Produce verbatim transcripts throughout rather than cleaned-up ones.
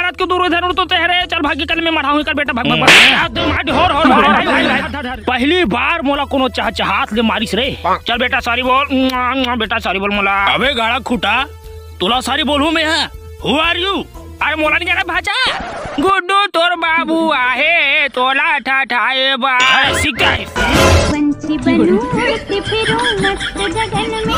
रात के दुर्योधन उड़ तो तेहरे, चल भाग के कल मैं मढ़ाऊँ कर बेटा, भाग, भाग, भाग। हम्म। आ, दे मार, होर, होर, होर, होर, होर, होर, होर। पहली बार मोला कोनो चहचहात ले मारिस रे। चल बेटा, sorry बोल। बेटा, sorry बोल मोला। अबे गाड़ा खूटा, तोला sorry बोलहूँ मैं, हाँ? Who are you? अरे मोला नहीं जाना भाजा। गुड्डू तोर बाबू आहे, तोला ठठाए बा। अरे सिख guys। पंछी बनूं, उड़ती फिरूं मस्त गगन में।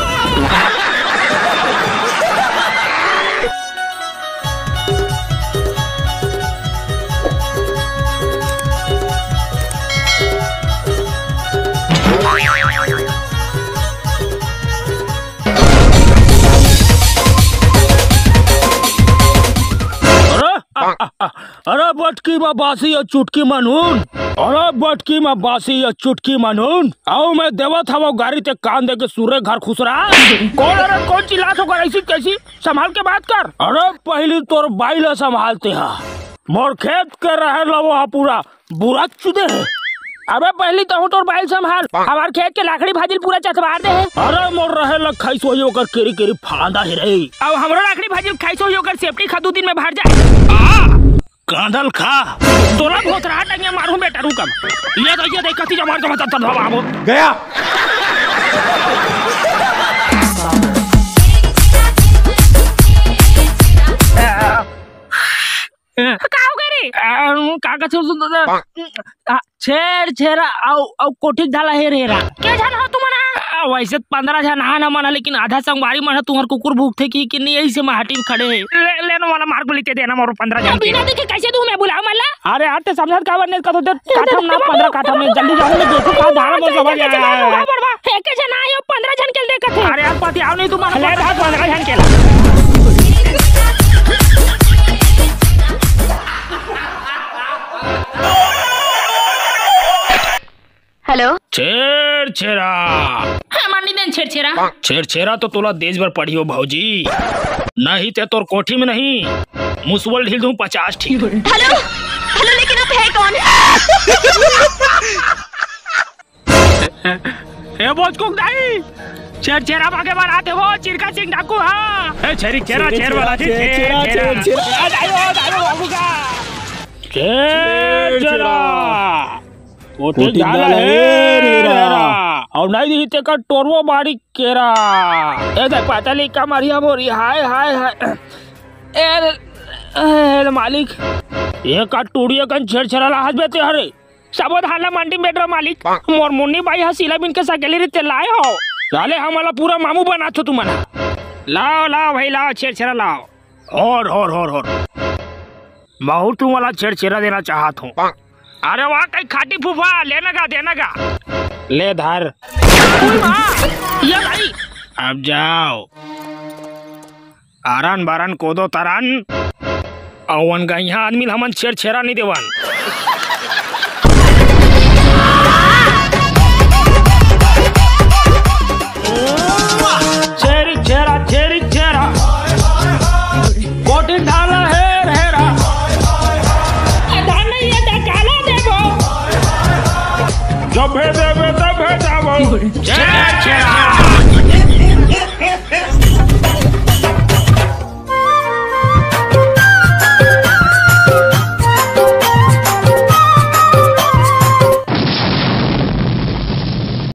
अरे, आ, आ, आ, अरे बटकी में बासी अउ चुटकी में नून। अरे बटकी में बासी अउ चुटकी में नून। अउ मैं देवत हवं गारी, ते कान दे के सुरे घर खुसरा। कौन, अरे कौन चिल्लात हो कर ऐसी कैसी? संभाल के बात कर। अरे पहली तोर बाई ला संभालते हा। मोर खेत के रहेल वो हा पूरा बुरा चुदे हे। अबे पहली तहूँ तोर बाई संभाल, हमार खेत के लाकड़ी भाजिल पूरा चथबार दे हे। अरे मोर रहेल खाइस होही ओकर केरी केरी फांदा हे रे। अब हमरो लाकड़ी भाजिल खाइस होही ओकर सेपटी खा दू दिन में भर जाए। आ, कांदल खा। तोला भोथरा टंगिया मारूं बेटा, रुक अब। ये तो, ये देख, कति जमार जमा तब बाबू। गया। का हो गए रे? आ, का कथे सुन तो आ, छेर छेरा अउ, अउ कोठिक ढाला हेर हेरा। के झन हो तुमन? आ, वैसे पंद्रह झन हा ना मन, लेकिन आधा संगवारी मन ह तुहर कुकुर भूखथे कि, कि नहीं, यही से माटी में खड़े हे। ले, ले ना वाला मार गोली ते देना मोर पंद्रह झन के। बिना देखे कैसे दूं मैं? बुलाओ मल्ला। अरे यार, ते समझत काबर नहीं कथो, ते काठम ना पंद्रह काठा में जल्दी जाओ, मैं देखो का धारा मोर समझ आया है। एक झन आयो, पंद्रह झन के देखत हे। अरे यार, पति आओ नहीं तुम, ले भाग पंद्रह झन के ला। हेलो। छेरछेरा। हाँ, मानी देन छेरछेरा। छेरछेरा तो तोला देश भर पढ़ियो भौजी, नहीं ते तोर कोठी में नहीं, मुसवल ढील दूं पचास ठी। हेलो, हेलो, लेकिन आप है कौन? ए बोचकुक दाई, छेरछेरा मांगे बर आथे वो, चिरका सिंह डाकू हा। ए छेरी छेरा, छेर वाला जी, छेर, छेरा, छेर, छेरा। छेर। आ, दाई, ओ, दाई, ओ, बाबू का। छेरछेरा। कोठी कोठी डाला डाला हे हे रे रे रा। रा। अउ नहीं दिही तेकर टोरवो बाड़ी केरा। ए देख पातली कमरिया मोरी, हाय, हाय, हाय। ए रे, ए रे मालिक। ये का टूड़िया कन छेरछेरा ला हाथ बेते हरे। सबो धान ला मंडी में बेट रहा मालिक। मोर मुन्नी बाई हा सिला बिन के सकेली रीते लाए हो। साले हमला पूरा मामू बनाथो तुमन। लाओ, लाओ भाई, लाओ, छेरछेरा लाओ। होर, होर, होर, होर। महू तुमला छेरछेरा देना चाहत हूँ। अरे वाह, कई खाटी फूफा, लेना गा, देना गा। ले धर। उई माँ, ये भाई। अब जाओ। आरन बारन कोदो तरन। अवन गइहा आदमी ल हमन छेरछेरा नहीं देवन। छेरी छेरा, छेरी छेरा। कोठी ढाला हेर हेरा। धान नहीं है त काला देबो। जब भेजे बे तब भेजाबो। छेर